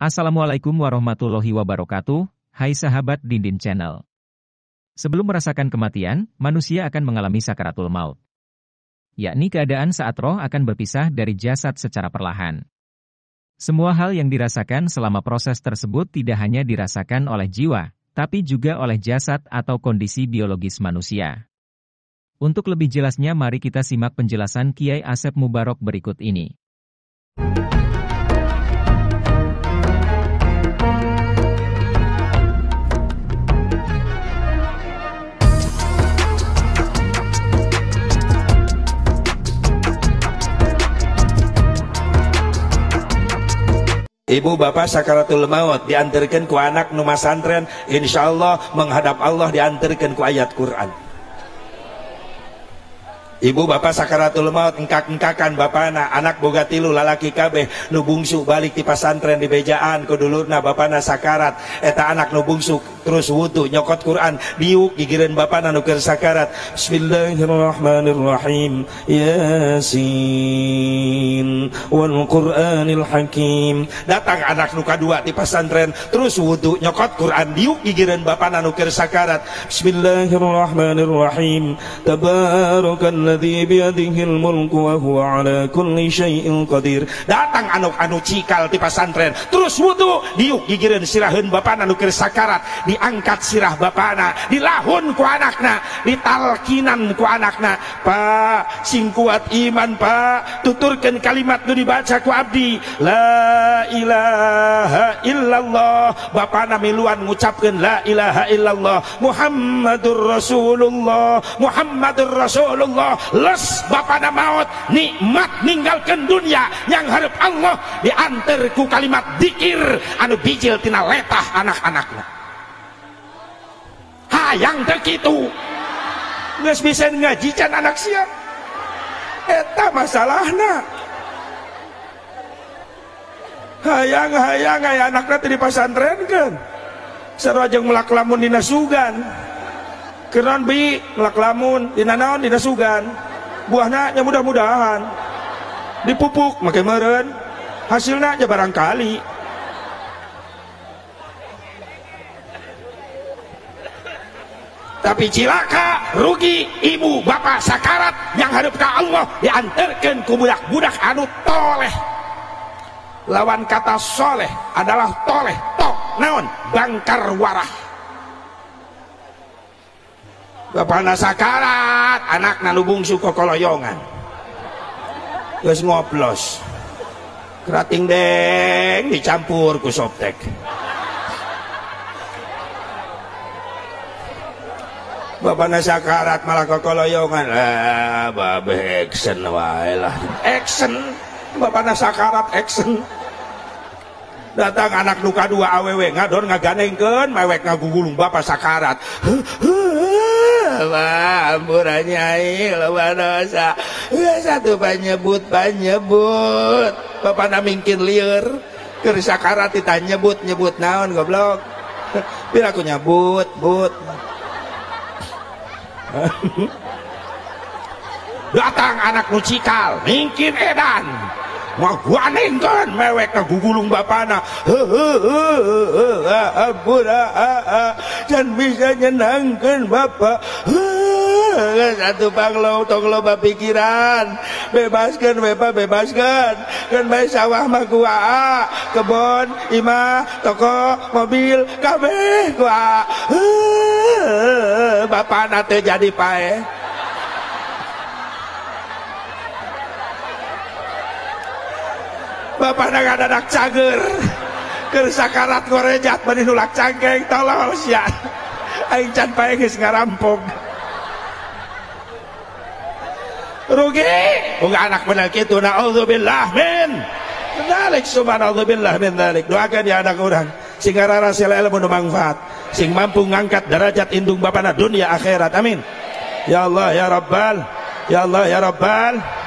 Assalamualaikum warahmatullahi wabarakatuh, hai sahabat Dindin Channel. Sebelum merasakan kematian, manusia akan mengalami sakaratul maut. Yakni keadaan saat roh akan berpisah dari jasad secara perlahan. Semua hal yang dirasakan selama proses tersebut tidak hanya dirasakan oleh jiwa, tapi juga oleh jasad atau kondisi biologis manusia. Untuk lebih jelasnya mari kita simak penjelasan Kiai Asep Mubarok berikut ini. Ibu bapak sakaratul maut diantarkan ku anak nu masantren, insyaallah menghadap Allah diantarkan ku ayat Quran. Ibu bapak sakaratul maut engkak-engkakan bapana, anak boga tilu lalaki kabeh nu bungsu balik ti pasantren di bejaan ku dulurna bapana sakarat, eta anak nu bungsu terus wudu nyokot Quran diuk gigireun bapana nu keur sakarat. Bismillahirrahmanirrahim. Yasin wal Qur'anil Hakim. Datang anak nu kadua ti pasantren terus wudu nyokot Quran diuk gigireun bapana nu keur sakarat. Bismillahirrahmanirrahim. Tabarakal alladzi biyadihil mulku wa huwa ala kulli syai'in qadir. Datang anu cikal ti pasantren terus wudu diuk gigireun siraheun bapana nu keur sakarat, diangkat sirah bapana, dilahun ku anakna, ditalkinan ku anakna. Pak, sing kuat iman Pak, tuturkeun kalimat nu dibaca ku abdi, la ilaha illallah. Bapana miluan ngucapkeun la ilaha illallah, Muhammadur Rasulullah, Muhammadur Rasulullah. Les bapana maut nikmat ninggalkan dunia yang harap Allah diantar ku kalimat dikir anu bijil tina letah anak-anakna. Hayang teu kitu geus bisa ngaji can anak sia, eta masalahna. Hayang-hayang aya anakna teh dipasantrenkeun sarua jeung melak lamun dina sugan. Keran bi melak lamun dina naon dina sugan, buahna nya mudah-mudahan dipupuk make meureun hasilna nya barangkali. Tapi cilaka rugi ibu bapak sakarat yang hadap ka Allah diantarkeun ku budak-budak anu toleh. Lawan kata soleh adalah toleh, tok naon bangkar warah. Bapana sakarat, anak nu bungsu kokoloyongan geus ngoplos kerating deng dicampur ku soptek. Bapana sakarat malah kokoloyongan, lah babe action wae lah, action. Bapana sakarat action. Datang anak nu kadua awewe ngadon ngaganengkeun mewek ngagugulung bapak sakarat. Wah, ampura nyai, loba dosa. Satu panyebut panyebut. Bapana mingkin lieur keur sakarat ditanyebut nyebut naon goblok. Pira aku nyebut but. Datang anak nu cikal mingkin edan. Ngaganengkeun mewek ngagugulung bapana. Ampura can bisa nyenangkeun bapak. Satu panglo tong loba pikiran, bebaskeun bapak, bebaskeun. Keun bae sawah mah ku aa, kebon, imah, toko, mobil, kabeh ku aa. Bapana teh jadi paeh. Bapana ngadadak cager keur sakarat ngorejat bari nulak cangkeng, tolol sia. Aing can paeh geus ngarampok. Rugi boga anak bener kitu, naudzubillah min dzalik, subhanallah min dzalik. Doakan ya anak urang sing ngararasela ilmu nu mangfaat, sing mampu ngangkat derajat indung bapana dunia akhirat. Amin. Ya Allah ya Rabbal, ya Allah ya Rabbal.